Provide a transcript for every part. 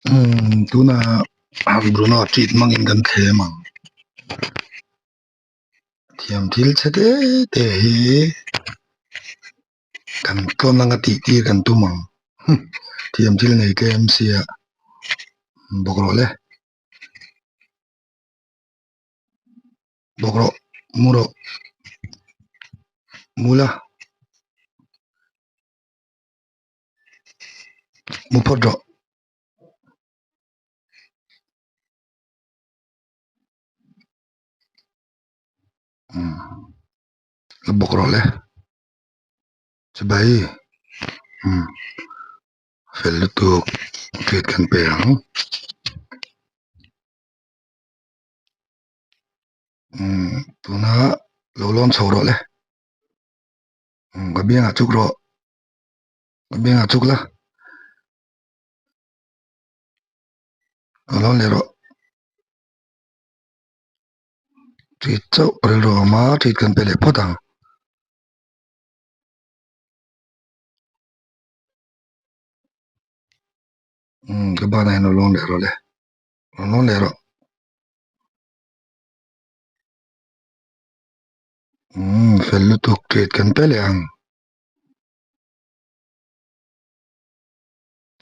Umm tunah Bruno treat hmangin kan thlem ang thiam thil che te te hi kan tlawn anga tih tir kan tum ang thiam thil nei tlem sia bawk rawh le bawk rawh mu rawh mu la. Mu phawt rawh. Umm la bawk rawh le chibai umm fel lutuk treat kan pe ang umm tuna lo lawn chho rawh le umm ka biangah chuk rawh. Ka bengah chuk la a lo leh rawh treat chauh rilru a awm a treat kan pe leh phawt ang. Umm ka banah hian lo lawn leh rawh le lo lawn leh rawh umm fel lutuk treat kan pe leh ang.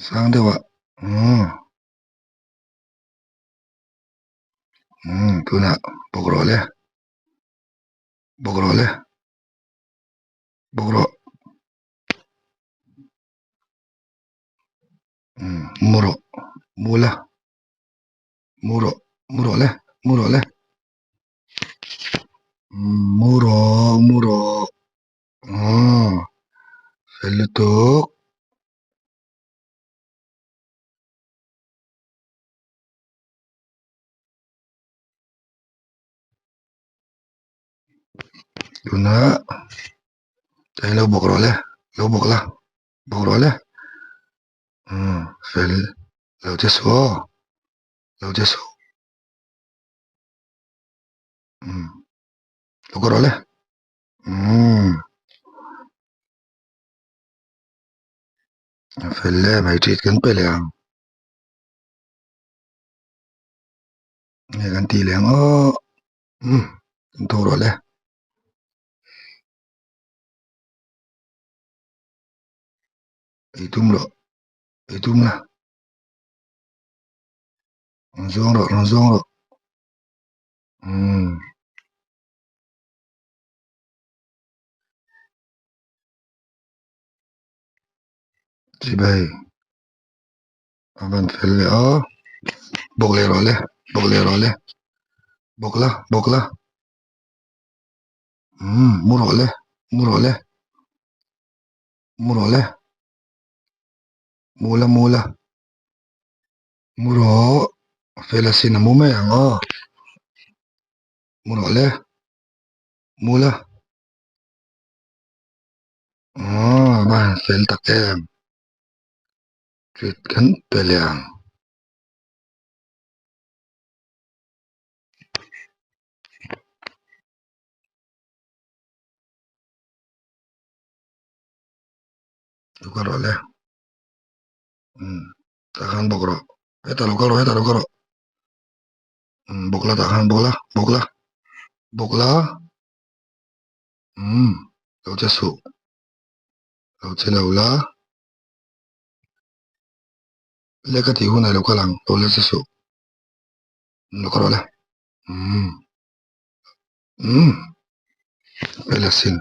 Sang deuh ah umm umm tunah bawk rawh le bawk rawh le bawk rawh umm mu rawh mu la mu rawh mu rawh le mu rawh le umm mu rawh mu rawh. Aw fel lutuk. Tuna hei lo bawk rawh le lo bawk la bawk rawh le umm fel lo che suh aw lo che suh umm lo kawh rawh le. Umm a fel em hei treat kan pe leh ang nge kan tih leh ang aw umm kan tho rawh le. Ei tum rawh ei tum la rawn zawng rawh rawn zawng rawh umm. Chibai a van fel leh a bawk leh rawh le bawk leh rawh le bawk la bawk la umm mu rawh le mu rawh le mu rawh le mu la mu la mu rawh a fel asin a mu mai ang aw mu rawh le. Mula aw a han fel tak em treat kan pe leh ang. Lo kal rawh le umm tah khan bawk rawh hetah lo kal rawh hetah lo kal rawh umm bawk la tah khan bawk la bawk la bawk la umm lo che suh lo che lo la lehkha tih hunah lo kal ang lo la che suh lo kal rawh le umm umm hmel asin.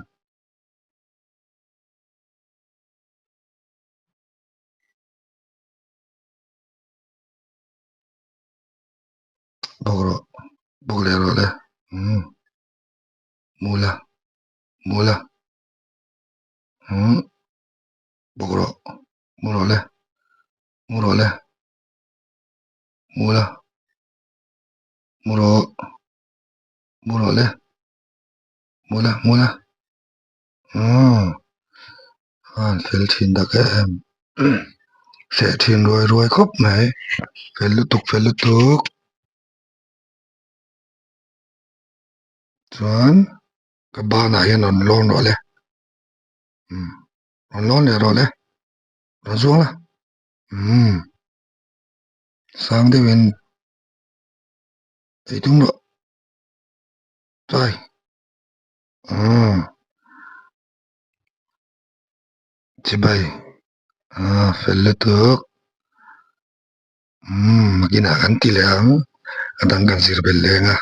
Bawk rawh bawk leh rawh le umm mu la mu la umm bawk rawh mu rawh le mu rawh le mu la mu rawh mu rawh le mu la mu la umm a han fel thin tak em hreh thin ruai ruai khawp mai fel lutuk fel lutuk chuan ka banah hian rawn lawn rawh le umm rawn lawn leh rawh le rawn zuang la umm. Sang deuhin ei tum rawh. Chai. Umm. Chibai. Aaa fel lutuk. Umm makinah kan ti leh ang. A dang kan zir belh leng a.